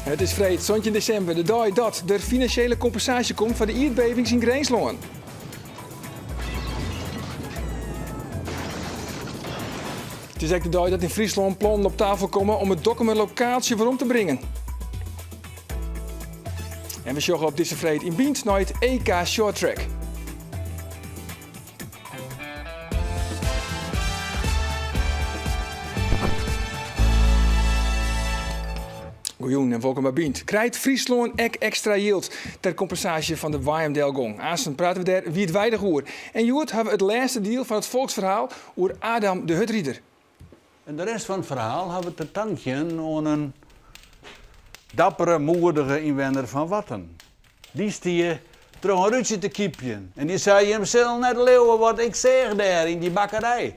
It is freed 17 desimber, de dei dat der finansjele kompensaasje komt foar de ierdbevings yn Grinslân. It is ek de dei dat yn Fryslân plannen op tafel komme om it Dokkumer lokaaltsje werom te bringen. En we sjogge op dizze freed yn Bynt nei it EK Shorttrack. Goejûn en wolkom by Bynt. Krijt Fryslân ek ekstra jild ter kompensaasje fan de boaiemdelgong? Aansten prate we dêr wiidweidich oer. En hjoed ha we it lêste diel fan it folksferhaal oer Adam de hurdrider. En de rest fan it ferhaal ha we te tankjen oan in dappere, moedige ynwenner fan Warten. Dy stie troch in rútsje te kypjen en dy sei, Jim sille net leauwe wat ik seach dêr yn dy bakkerij.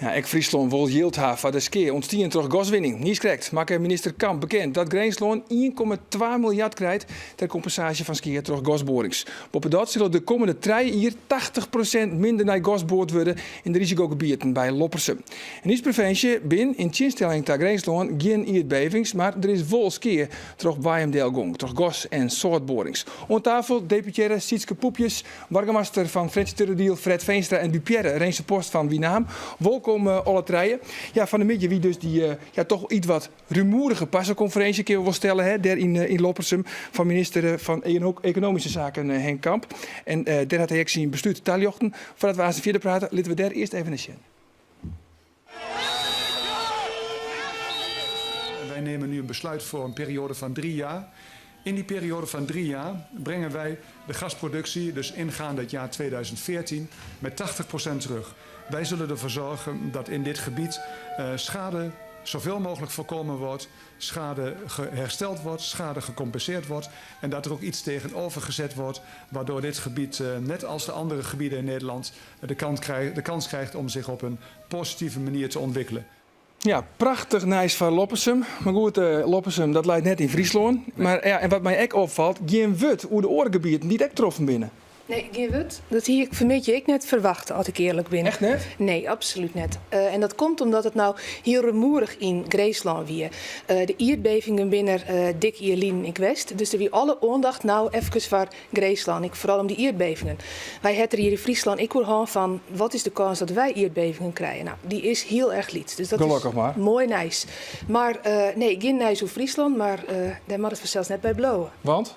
Ja, ek Fryslân wol jild ha foar de skea ûntstien troch gaswinning. Niiskrekt makke minister Kamp bekend dat Grinslân 1,2 miljard krijt ter kompensaasje fan skea troch gasboarings. Boppedat sille de kommende trije jier 80% minder nei gas board wurde yn de risikogebieten by Loppersum. Yn ús provinsje bin, yn tsjinstelling ta Grinslân, gjin ierdbevings, mar der is wol skea troch boaiemdelgong, troch gas en sâltboarings. Oan tafel deputearre Sietske Poepjes, boargemaster fan Frjentsjerteradiel Fred Veenstra en dupearre Rinse Post fan Winaam. Wolkom alle trije. Ja, fan 'e middei wie dus dy ja, toch ietwat rumoerige parsekonferinsje, kinne we wol stelle, hè, dêr yn Loppersum fan minister fan Ekonomyske Saken Henk Kamp. En dêr hat hy ek syn beslút taljochten. Foardat we aansten fierder prate, litte we dêr earst even nei sjen. Wij nemen nu een besluit voor een periode van 3 jaar. In die periode van 3 jaar brengen wij de gasproductie, dus ingaande het jaar 2014, met 80% terug. Wij zullen ervoor zorgen dat in dit gebied schade zoveel mogelijk voorkomen wordt, schade hersteld wordt, schade gecompenseerd wordt en dat er ook iets tegenover gezet wordt, waardoor dit gebied, net als de andere gebieden in Nederland, de kans krijgt om zich op een positieve manier te ontwikkelen. Ja, prachtich nijs foar Loppersum. Mar goed, Loppersum, dat leit net yn Fryslân. Mar ja, en wat my ek opfalt, gjin wurd oer de oare gebieten dy't ek troffen binne. Nee, gjin wurd. Dat hie ik fan 'e middei ek net ferwachte, as ik earlik bin. Echt net? Nee, absolút net. En dat komt omdat it no hiel rumoerich yn Grinslân wie. De ierdbevingen binne der dik jier lyn ek west. Dus der wie alle oandacht no efkes foar Grinslân, ek foaral om dy ierdbevingen. Wy ha it der hjir yn Fryslân ek oer hân fan wat is de kâns dat wy ierdbevingen krije? No, dy is hiel erch lyts. Dus dat Gelokkich is mar. moai nijs. Mar nee, gjin nijs oer Fryslân, mar dêr moat it fansels net by bliuwe. Want?